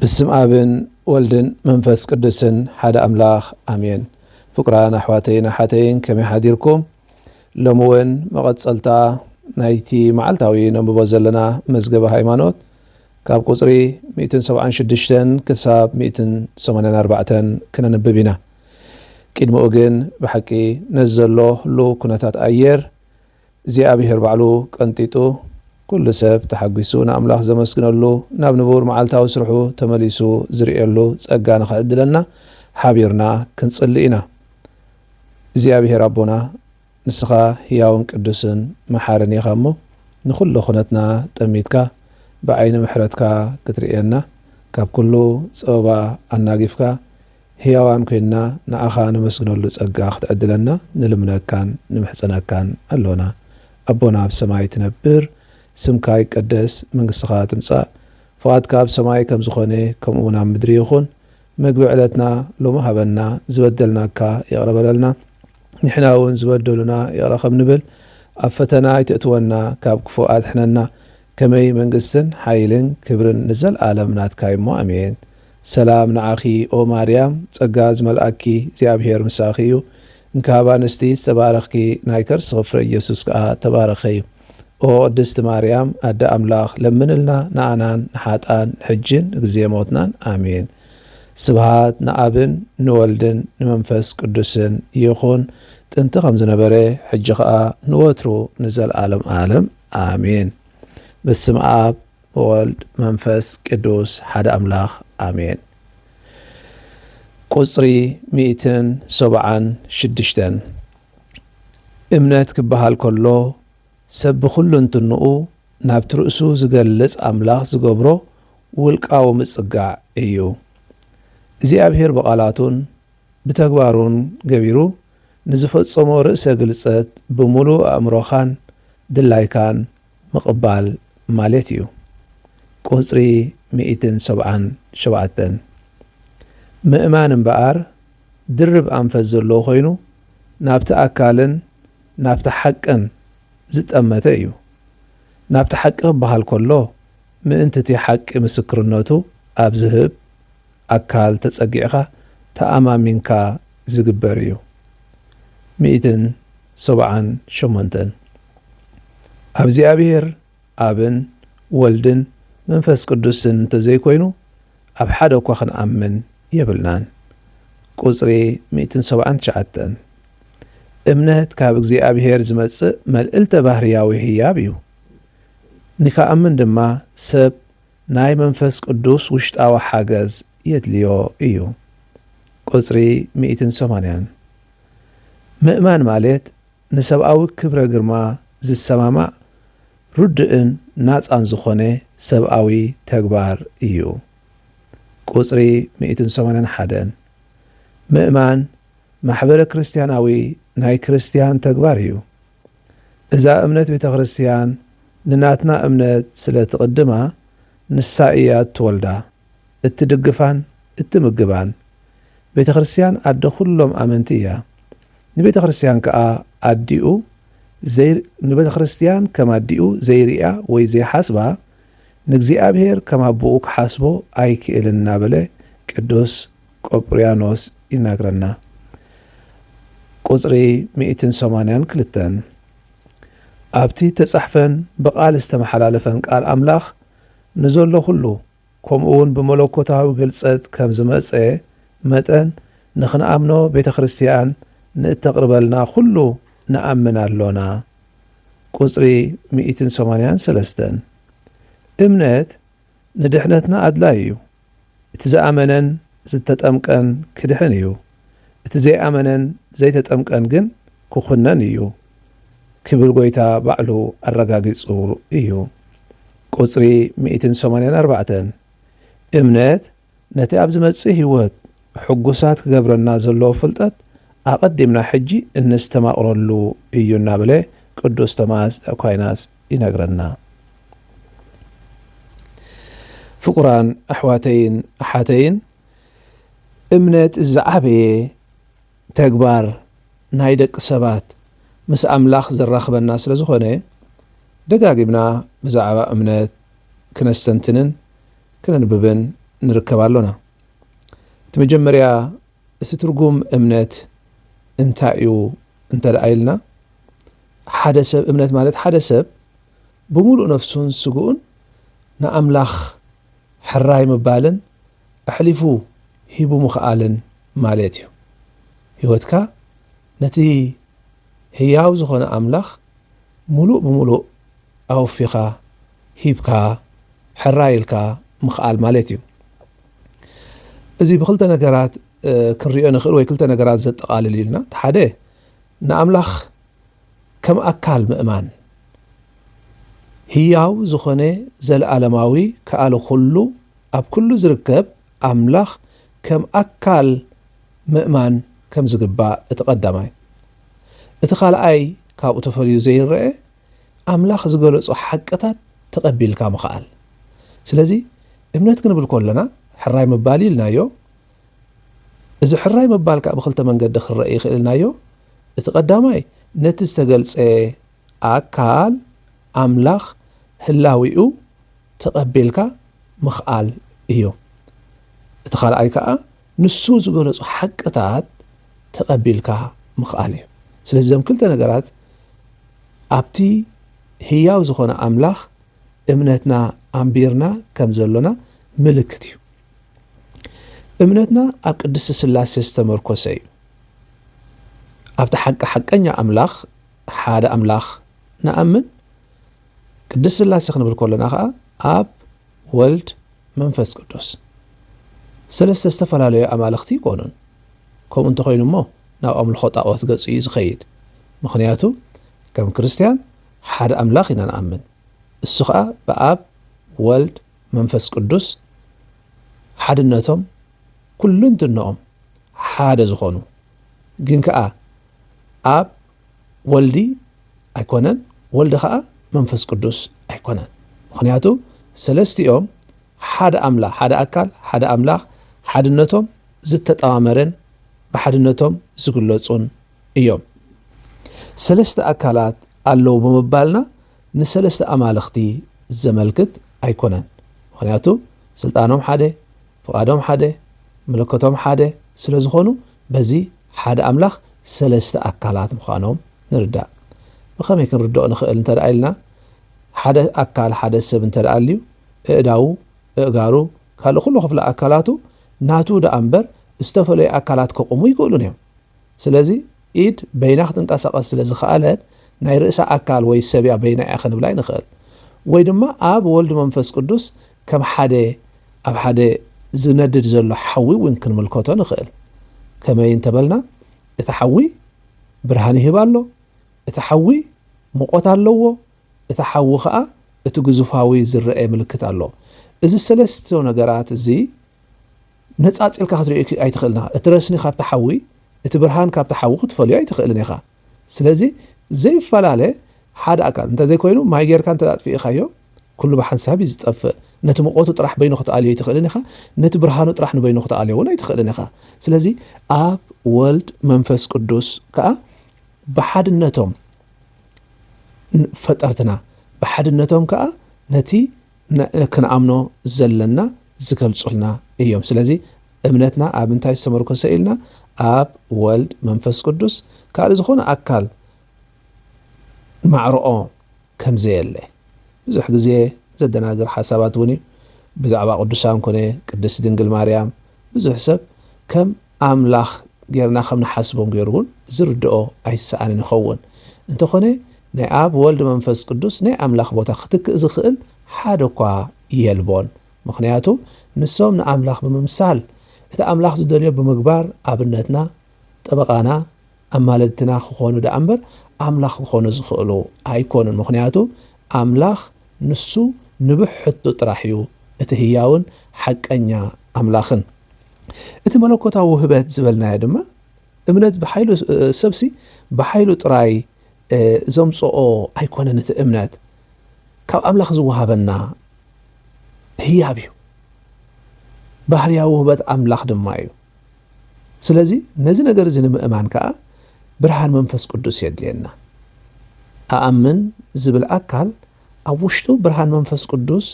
ብስም ኣብን ወልድን መንፈስ ቅዱስን ሓደ ኣምላኽ ኣሜን። ፍቁራን ኣሕዋተይን ኣሓተይን ከመይ ሓዲርኩም? ሎሚ እውን መቐጸልታ ናይቲ መዓልታዊ ነንብቦ ዘለና መዝገበ ሃይማኖት ካብ ቁጽሪ ሚእትን ሰብዓን ሽዱሽተን ክሳብ ሚእትን ሰማንያን ኣርባዕተን ክነንብብ ኢና። ቅድሚኡ ግን ብሓቂ ነዚ ዘሎ ህሉው ኩነታት ኣየር እግዚኣብሔር ባዕሉ ቀንጢጡ፣ ኩሉ ሰብ ተሓጒሱ ንኣምላኽ ዘመስግነሉ፣ ናብ ንቡር መዓልታዊ ስርሑ ተመሊሱ ዝርእየሉ ጸጋ ንኽዕድለና ሓቢርና ክንጽሊ ኢና። እግዚኣብሔር ኣቦና፣ ንስኻ ህያውን ቅዱስን መሓርን ኢኻ እሞ፣ ንኹሉ ኹነትና ጠሚትካ ብዓይኒ ምሕረትካ ክትርእየና፣ ካብ ኩሉ ጸበባ ኣናጊፍካ ህያዋን ኮይንና ንዓኻ ነመስግነሉ ጸጋ ክትዕድለና ንልምነካን ንምሕጸነካን ኣሎና። ኣቦና ኣብ ሰማይ ትነብር፣ ስምካ ይቀደስ፣ መንግስትኻ ትምጻእ፣ ፍቓድካ ኣብ ሰማይ ከም ዝኾነ ከምኡ እውን ኣብ ምድሪ ይኹን። መግቢ ዕለትና ሎሚ ሃበና፣ ዝበደልናካ ይቕረ በለልና፣ ንሕና እውን ዝበደሉና ይቕረ ከም ንብል፣ ኣብ ፈተና ኣይተእትወና፣ ካብ ክፉእ ኣድሕነና፣ ከመይ መንግስትን ሓይልን ክብርን ንዘለኣለም ናትካ እዩ እሞ፣ ኣሜን። ሰላም ንዓኺ ኦ ማርያም፣ ጸጋ ዝመልኣኪ እግዚኣብሔር ምሳኺ እዩ። እንካብ ኣንስቲ ዝተባረኽኪ፣ ናይ ከርስኺ ፍረ ኢየሱስ ከኣ ተባረኸ እዩ። ኦ ቅድስቲ ማርያም ኣደ ኣምላኽ፣ ለምንልና ንኣናን ንሓጣን ሕጅን ግዜ ሞትናን። ኣሜን። ስብሃት ንኣብን ንወልድን ንመንፈስ ቅዱስን ይኹን፣ ጥንቲ ከም ዝነበረ፣ ሕጂ ኸኣ ንወትሩ ንዘለኣለም ዓለም። ኣሜን። በስመ ኣብ ወወልድ መንፈስ ቅዱስ ሓደ ኣምላኽ። ኣሜን። ቁጽሪ ሚእትን ሰብዓን ሽዱሽተን። እምነት ክበሃል ከሎ፣ ሰብ ብኹሉ እንትንኡ ናብቲ ርእሱ ዝገልጽ ኣምላኽ ዝገብሮ ውልቃዊ ምጽጋዕ እዩ። እግዚኣብሔር ብቓላቱን ብተግባሩን ገቢሩ ንዝፈጸሞ ርእሰ ግልጸት ብምሉእ ኣእምሮኻን ድላይካን ምቕባል ማለት እዩ። ቁጽሪ ሚእትን ሰብዓን ሸውዓተን። ምእማን እምበኣር ድርብ ኣንፈት ዘለዎ ኮይኑ፣ ናብቲ ኣካልን ናብቲ ሓቅን ዝጠመተ እዩ። ናብቲ ሓቂ ክበሃል ከሎ፣ ምእንቲ እቲ ሓቂ ምስክርነቱ ኣብ ዝህብ ኣካል ተጸጊዕካ ተኣማሚንካ ዝግበር እዩ። ሚእትን ሰብዓን ሸሞንተን። ኣብ እግዚኣብሔር ኣብን ወልድን መንፈስ ቅዱስን እንተዘይኮይኑ፣ ኣብ ሓደ እኳ ክንኣምን የብልናን። ቁጽሪ ሚእትን ሰብዓን ትሽዓተን። እምነት ካብ እግዚኣብሔር ዝመጽእ መልዕልተ ባህርያዊ ህያብ እዩ። ንክኣምን ድማ ሰብ ናይ መንፈስ ቅዱስ ውሽጣዊ ሓገዝ የድልዮ እዩ። ቁጽሪ ሚእትን ሰማንያን። ምእማን ማለት ንሰብኣዊ ክብረ ግርማ ዝሰማማዕ ርዱእን ናጻን ዝኾነ ሰብኣዊ ተግባር እዩ። ቁጽሪ ሚእትን ሰማንያን ሓደን። ምእማን ማሕበረ ክርስትያናዊ ናይ ክርስትያን ተግባር እዩ። እዛ እምነት ቤተ ክርስትያን ንናትና እምነት ስለ ትቕድማ፣ ንሳ እያ እትወልዳ፣ እትድግፋን እትምግባን። ቤተ ክርስትያን ኣደ ኩሎም ኣመንቲ እያ። ንቤተ ክርስትያን ከኣ ኣዲኡ ዘይ-፣ ንቤተ ክርስትያን ከም ኣዲኡ ዘይርእያ ወይ ዘይሓስባ፣ ንእግዚኣብሔር ከም ኣቦኡ ክሓስቦ ኣይክእልን እናበለ ቅዱስ ቆጵርያኖስ ይናገረና። ቁጽሪ ሚእትን ሰማንያን ክልተን። ኣብቲ ተጻሕፈን ብቓል ዝተመሓላለፈን ቃል ኣምላኽ ንዘሎ ኩሉ፣ ከምኡ እውን ብመለኮታዊ ግልጸት ከም ዝመጸ መጠን፣ ንኽንኣምኖ ቤተ ክርስትያን ንእተቕርበልና ኩሉ ንኣምን ኣሎና። ቁጽሪ ሚእትን ሰማንያን ሰለስተን። እምነት ንድሕነትና ኣድላዪ እዩ። እቲ ዝኣመነን ዝተጠምቀን ክድሕን እዩ። እቲ ዘይኣመነን ዘይተጠምቀን ግን ክኹነን እዩ፣ ክብል ጐይታ ባዕሉ ኣረጋጊጹ እዩ። ቁጽሪ ሚእትን ሰማንያን ኣርባዕተን። እምነት ነቲ ኣብ ዝመጽእ ህይወት ሕጉሳት ክገብረና ዘለዎ ፍልጠት ኣቐዲምና ሕጂ እነስተማቕረሉ እዩ እናበለ ቅዱስ ቶማስ ኣኳይናስ ይነግረና። ፍቁራን ኣሕዋተይን ኣሓተይን፣ እምነት ዝዓበየ ተግባር ናይ ደቂ ሰባት ምስ ኣምላኽ ዘራኽበና ስለ ዝኾነ፣ ደጋጊምና ብዛዕባ እምነት ክነስተንትንን ክነንብብን ንርከብ ኣሎና። እቲ መጀመርያ፣ እቲ ትርጉም እምነት እንታይ እዩ እንተ ደኣ ኢልና፣ ሓደ ሰብ፣ እምነት ማለት ሓደ ሰብ ብምሉእ ነፍሱን ስግኡን ንኣምላኽ ሕራይ ምባልን ኣሕሊፉ ሂቡ ምኽኣልን ማለት እዩ። ህይወትካ ነቲ ህያው ዝኾነ ኣምላኽ ምሉእ ብምሉእ ኣወፊኻ፣ ሂብካ፣ ሕራይ ኢልካ ምኽኣል ማለት እዩ። እዚ ብክልተ ነገራት፣ እ፣ ክንሪኦ ንኽእል ወይ ክልተ ነገራት ዘጠቓልል እዩ ኢልና። እቲ ሓደ ንኣምላኽ ከም ኣካል ምእማን፣ ህያው ዝኾነ ዘለኣለማዊ ከኣለ ኩሉ ኣብ ኩሉ ዝርከብ ኣምላኽ ከም ኣካል ምእማን ከም ዝግባእ እቲ ቀዳማይ። እቲ ካልኣይ ካብኡ ተፈልዩ ዘይረአ ኣምላኽ ዝገለጾ ሓቅታት ተቐቢልካ ምኽኣል። ስለዚ እምነት ክንብል ከለና ሕራይ ምባል ኢልናዮ። እዚ ሕራይ ምባል ከኣ ብኽልተ መንገዲ ክረአ ይኽእል ኢልናዮ። እቲ ቀዳማይ ነቲ ዝተገልጸ ኣካል ኣምላኽ ህላዊኡ ተቐቢልካ ምኽኣል እዩ። እቲ ካልኣይ ከኣ ንሱ ዝገለጾ ሓቅታት ተቐቢልካ ምኽኣል እዩ። ስለዚ እዞም ክልተ ነገራት ኣብቲ ህያው ዝኾነ ኣምላኽ እምነትና ኣንቢርና ከም ዘሎና ምልክት እዩ። እምነትና ኣብ ቅድስቲ ስላሴ ዝተመርኮሰ እዩ። ኣብቲ ሓቂ ሓቀኛ ኣምላኽ፣ ሓደ ኣምላኽ ንኣምን። ቅድስቲ ስላሴ ክንብል ከለና ኸኣ ኣብ ወልድ መንፈስ ቅዱስ። ሰለስተ ዝተፈላለዩ ኣማልኽቲ ይኮኑን። ከምኡ እንተኾይኑ እሞ ናብ ኣምልኾ ጣዖት ገጹ እዩ ዝኸይድ። ምኽንያቱ ከም ክርስትያን ሓደ ኣምላኽ ኢና ንኣምን። እሱ ኸኣ ብኣብ፣ ወልድ፣ መንፈስ ቅዱስ ሓድነቶም ኩሉ እንትንኦም ሓደ ዝኾኑ፣ ግን ከኣ ኣብ ወልዲ ኣይኮነን፣ ወልዲ ከኣ መንፈስ ቅዱስ ኣይኮነን። ምኽንያቱ ሰለስቲኦም ሓደ ኣምላ-፣ ሓደ ኣካል፣ ሓደ ኣምላኽ፣ ሓድነቶም ዝተጠማመረን ብሓድነቶም ዝግለጹን እዮም። ሰለስተ ኣካላት ኣለዉ ብምባልና ንሰለስተ ኣማልኽቲ ዘመልክት ኣይኮነን። ምኽንያቱ ስልጣኖም ሓደ፣ ፍቓዶም ሓደ፣ መለኮቶም ሓደ ስለ ዝኾኑ በዚ ሓደ ኣምላኽ ሰለስተ ኣካላት ምዃኖም ንርዳእ። ብኸመይ ክንርድኦ ንኽእል እንተ ደኣ ኢልና፣ ሓደ ኣካል ሓደ ሰብ እንተ ደኣ ኣልዩ፣ ኣእዳዉ፣ ኣእጋሩ፣ ካልእ ኩሉ ክፍለ ኣካላቱ ናቱ ደኣ እምበር ዝተፈለዩ ኣካላት ከቑሙ ይክእሉን እዮም። ስለዚ ኢድ በይና ክትንቀሳቐስ ስለ ዝኸኣለት ናይ ርእሳ ኣካል ወይ ሰብ እያ በይና እያ ክንብላ ኣይንኽእል። ወይ ድማ ኣብ ወልድ መንፈስ ቅዱስ ከም ሓደ ኣብ ሓደ ዝነድድ ዘሎ ሓዊ እውን ክንምልከቶ ንኽእል። ከመይ እንተበልና እቲ ሓዊ ብርሃን ይህብ ኣሎ፣ እቲ ሓዊ ሙቐት ኣለዎ፣ እቲ ሓዊ ኸኣ እቲ ግዙፋዊ ዝረአ ምልክት ኣሎ። እዚ ሰለስተ ነገራት እዚ ነጻጺልካ ክትርእዮ ኣይክ-፣ ኣይትኽእልን ኢኻ። እቲ ረስኒ ካብቲ ሓዊ፣ እቲ ብርሃን ካብቲ ሓዊ ክትፈልዮ ኣይትኽእልን ኢኻ። ስለዚ ዘይፈላለ ሓደ ኣካል እንተ ዘይኮይኑ ማይ ጌርካ እንተ ኣጥፊእኻዮ ኩሉ ብሓንሳብ እዩ ዝጠፍእ። ነቲ ሙቐቱ ጥራሕ በይኑ ክትኣልዮ ኣይትኽእልን ኢኻ። ነቲ ብርሃኑ ጥራሕ ንበይኑ ክትኣልዮ እውን ኣይትኽእልን ኢኻ። ስለዚ ኣብ ወልድ መንፈስ ቅዱስ ከኣ ብሓድነቶም ን-፣ ፈጠርትና፣ ብሓድነቶም ከኣ ነቲ ነ-፣ ክንኣምኖ ዘለና ዝገልጹልና እዮም። ስለዚ እምነትና ኣብ እንታይ ዝተመርኮሰ ኢልና? ኣብ ወልድ መንፈስ ቅዱስ ካልእ ዝኾነ ኣካል ማዕረኦ ከም ዘየለ። ብዙሕ ግዜ ዘደናግር ሓሳባት እውን እዩ። ብዛዕባ ቅዱሳን ኮነ ቅድስቲ ድንግል ማርያም ብዙሕ ሰብ ከም ኣምላኽ ጌርና ከም ንሓስቦም ገይሩ እውን ዝርድኦ ኣይሰኣንን ይኸውን። እንተኾነ ናይ ኣብ፣ ወልድ፣ መንፈስ ቅዱስ ናይ ኣምላኽ ቦታ ክትክእ ዝኽእል ሓደ እኳ የልቦን። ምኽንያቱ ንሶም ንኣምላኽ ብምምሳል እቲ ኣምላኽ ዝደልዮ ብምግባር ኣብነትና፣ ጠበቓና፣ ኣማለድትና ክኾኑ ደኣ እምበር ኣምላኽ ክኾኑ ዝኽእሉ ኣይኮኑን። ምኽንያቱ ኣምላኽ ንሱ ንብሕቱ ጥራሕ እዩ እቲ ህያውን ሓቀኛ ኣምላኽን። እቲ መለኮታዊ ውህበት ዝበልናዮ ድማ እምነት ብሓይሉ፣ እ፣ ሰብሲ ብሓይሉ ጥራይ፣ እ፣ ዘምጽኦ ኣይኮነን። እቲ እምነት ካብ ኣምላኽ ዝወሃበና ህያብ እዩ። ባህርያዊ ውህበት ኣምላኽ ድማ እዩ። ስለዚ ነዚ ነገር እዚ ንምእማን ከኣ ብርሃን መንፈስ ቅዱስ የድልየና። ኣኣምን ዝብል ኣካል ኣብ ውሽጡ ብርሃን መንፈስ ቅዱስ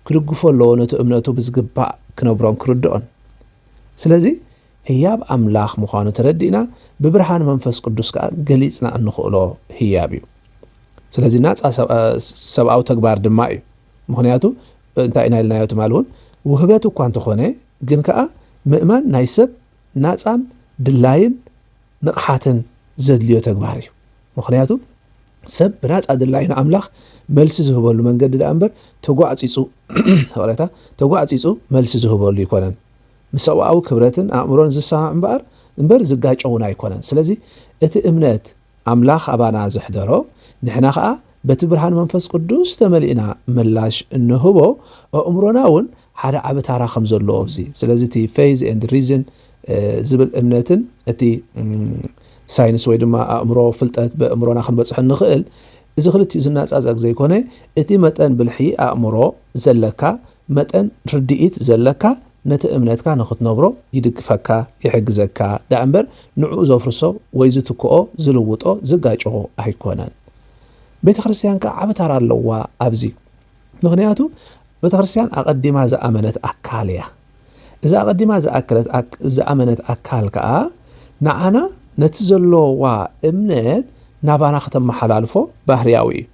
ክድግፎ ኣለዎ፣ ነቲ እምነቱ ብዝግባእ ክነብሮን ክርድኦን። ስለዚ ህያብ ኣምላኽ ምዃኑ ተረዲእና ብብርሃን መንፈስ ቅዱስ ከኣ ገሊጽና እንኽእሎ ህያብ እዩ። ስለዚ ናጻ ሰብ- ሰብኣዊ ተግባር ድማ እዩ። ምኽንያቱ እንታይ ኢና ኢልናዮ ትማሊ እውን፣ ውህበት እኳ እንተኾነ ግን ከኣ ምእማን ናይ ሰብ ናጻን ድላይን ንቕሓትን ዘድልዮ ተግባር እዩ። ምኽንያቱ ሰብ ብናጻ ድላዩ ንኣምላኽ መልሲ ዝህበሉ መንገዲ ደኣ እምበር ተጓዕጺጹ ይቕረታ ተጓዕጺጹ መልሲ ዝህበሉ ኣይኮነን። ምስ ሰብኣዊ ክብረትን ኣእምሮን ዝሰማማዕ እምበኣር እምበር ዝጋጨ እውን ኣይኮነን። ስለዚ እቲ እምነት ኣምላኽ ኣባና ዘሕደሮ ንሕና ኸኣ በቲ ብርሃን መንፈስ ቅዱስ ተመሊእና ምላሽ እንህቦ ኣእምሮና እውን ሓደ ዓቢ ታራ ከም ዘለዎ ኣብዚ ስለዚ እቲ faith and reason ዝብል እምነትን እቲ ሳይንስ ወይ ድማ ኣእምሮ ፍልጠት ብኣእምሮና ክንበፅሖ እንኽእል እዚ ክልቲኡ ዝነፃፀግ ዘይኮነ እቲ መጠን ብልሒ ኣእምሮ ዘለካ መጠን ርድኢት ዘለካ ነቲ እምነትካ ንኽትነብሮ ይድግፈካ ይሕግዘካ ደኣ እምበር ንዕኡ ዘፍርሶ ወይ ዝትክኦ ዝልውጦ ዝጋጭዎ ኣይኮነን። ቤተ ክርስቲያን ከዓ ዓቢ ታራ ኣለዋ ኣብዚ። ምኽንያቱ ቤተ ክርስቲያን ኣቐዲማ ዝኣመነት ኣካል እያ። እዛ ኣቐዲማ ዝኣከለት ኣክ- ዝኣመነት ኣካል ከዓ ንዓና ነቲ ዘለዋ እምነት ናባና ከተመሓላልፎ ባህርያዊ እዩ።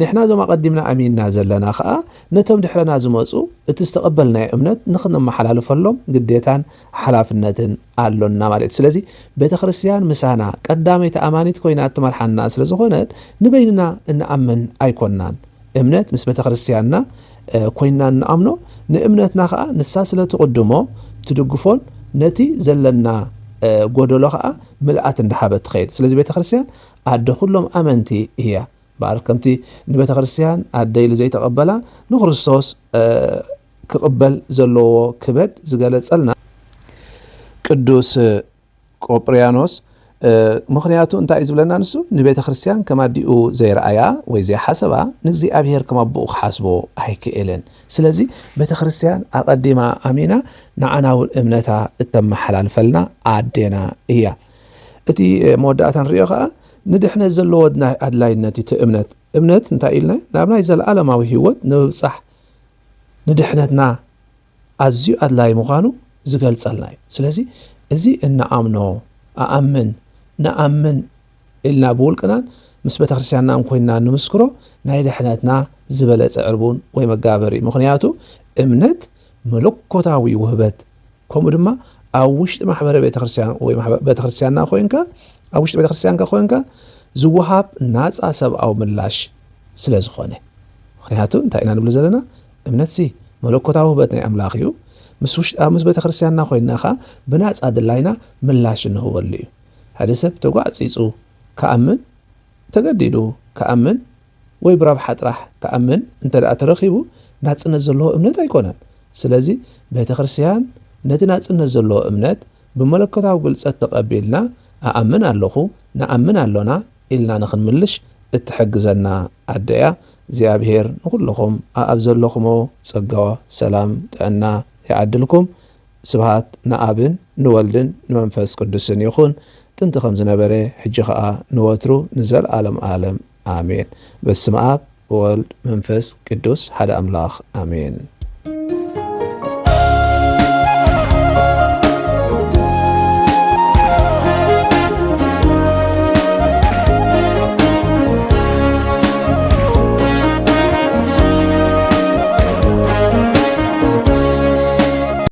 ንሕና እዞም ኣቐዲምና ኣሚንና ዘለና ከዓ ነቶም ድሕረና ዝመፁ እቲ ዝተቐበልናዮ እምነት ንኽነመሓላልፈሎም ግዴታን ሓላፍነትን ኣሎና ማለት እዩ። ስለዚ ቤተ ክርስቲያን ምሳና ቀዳመይቲ ኣማኒት ኮይና እትመርሓና ስለ ዝኾነት ንበይንና እንኣምን ኣይኮናን። እምነት ምስ ቤተ ክርስቲያንና ኮይንና እንኣምኖ ንእምነትና ከዓ ንሳ ስለ ትቕድሞ ትድግፎን ነቲ ዘለና ጎደሎ ከዓ ምልኣት እንዳሃበት ትኸይድ። ስለዚ ቤተ ክርስቲያን ኣደ ኩሎም ኣመንቲ እያ። በኣር ከምቲ ንቤተ ክርስቲያን ኣደ ኢሉ ዘይተቐበላ ንክርስቶስ ክቕበል ዘለዎ ክበድ ዝገለጸልና ቅዱስ ቆጵርያኖስ ምኽንያቱ እንታይ እዩ ዝብለና ንሱ ንቤተ ክርስቲያን ከም ኣዲኡ ዘይረኣያ ወይ ዘይሓሰባ ንእግዚኣብሔር ከም ኣቦኡ ክሓስቦ ኣይክእልን። ስለዚ ቤተ ክርስቲያን ኣቐዲማ ኣሚና ንዓና እውን እምነታ እተመሓላልፈልና ኣዴና እያ። እቲ መወዳእታ ንሪኦ ከዓ ንድሕነት ዘለዎ ኣድላይነት እዩ እቲ እምነት። እምነት እንታይ ኢልና ናብ ናይ ዘለኣለማዊ ህይወት ንምብፃሕ ንድሕነትና ኣዝዩ ኣድላይ ምዃኑ ዝገልጸልና እዩ። ስለዚ እዚ እንኣምኖ ኣኣምን ንኣምን ኢልና ብውልቅናን ምስ ቤተክርስትያንና እንኮይንና ንምስክሮ ናይ ድሕነትና ዝበለጸ ዕርቡን ወይ መጋበሪ እዩ። ምኽንያቱ እምነት መለኮታዊ ውህበት ከምኡ ድማ ኣብ ውሽጢ ማሕበረ ቤተክርስትያን ወይ ማሕበ- ቤተክርስትያንና ኮይንካ ኣብ ውሽጢ ቤተክርስትያንካ ኮይንካ ዝወሃብ ናፃ ሰብኣዊ ምላሽ ስለ ዝኾነ። ምኽንያቱ እንታይ ኢና ንብሉ ዘለና? እምነትሲ መለኮታዊ ውህበት ናይ ኣምላኽ እዩ። ምስ ውሽጢ ኣብ ምስ ቤተክርስትያንና ኮይንና ኸዓ ብናፃ ድላይና ምላሽ እንህበሉ እዩ። ሓደ ሰብ ተጓዕፂፁ ክኣምን ተገዲዱ ክኣምን ወይ ብረብሓ ጥራሕ ክኣምን እንተ ደኣ ተረኺቡ ናጽነት ዘለዎ እምነት ኣይኮነን። ስለዚ ቤተ ክርስትያን ነቲ ናጽነት ዘለዎ እምነት ብመለኮታዊ ግልጸት ተቐቢልና እኣምን ኣለኹ፣ ንኣምን ኣሎና ኢልና ንኽንምልሽ እትሕግዘና ኣደ እያ። እግዚኣብሔር ንኹልኹም ኣኣብ ዘለኹሞ ጸጋ ሰላም ጥዕና ይዓድልኩም። ስብሃት ንኣብን ንወልድን ንመንፈስ ቅዱስን ይኹን፣ ጥንቲ ከም ዝነበረ፣ ሕጂ ኸኣ ንወትሩ ንዘለኣለም ኣለም ኣሜን። በስመ ኣብ ወወልድ መንፈስ ቅዱስ ሓደ ኣምላኽ ኣሜን።